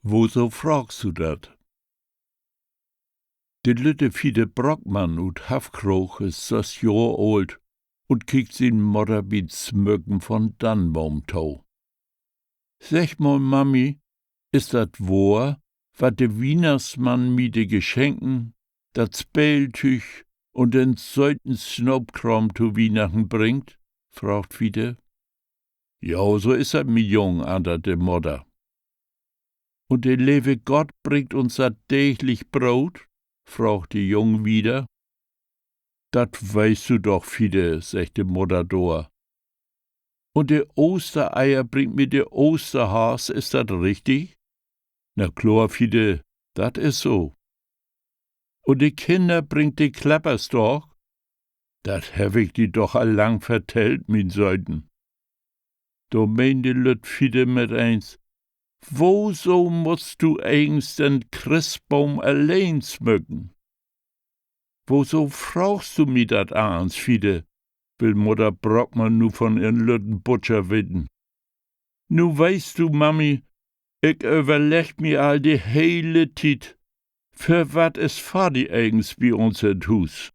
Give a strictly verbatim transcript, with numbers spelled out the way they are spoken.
Woso fraagst du dat? De lütte Fiete Brockmann ut Haffkroog is söss Johr oolt un kiekt sien Mudder bi't Smücken von Dannboom to. Segg mal, Mami, is dat wohr, wat de Wiehnachtsmann mi de Geschenken, dat Speeltüüg un den söten Snoopkraam to Wiehnachten bringt?, fraagt Fiete. Ja, so is dat, mien Jung, antert de Mudder. Un de leve Gott bringt uns dat däglich Broot?, fraagt de Jung wieder. Dat weetst du doch, Fiete, seggt de Mudder dor. Un de Oostereier bringt mi de Oosterhaas, is dat richtig? Na klor, Fiete, dat is so. Un de Kinner bringt de Klepperstorch? Dat heff ik di doch al lang vertellt, mien Söten. Dor meen de lütt Fiete mit eens: Woso musst du egens den Christboom alleen smücken? Woso fraagst du mi dat allens, Fiete?, will Mudder Brockmann nu von ehren lütten Butjer weten. Nu weetst du, Mami, ik överlegg mi al de hele Tiet, för wat is Vaddi egens bi uns in't Huus?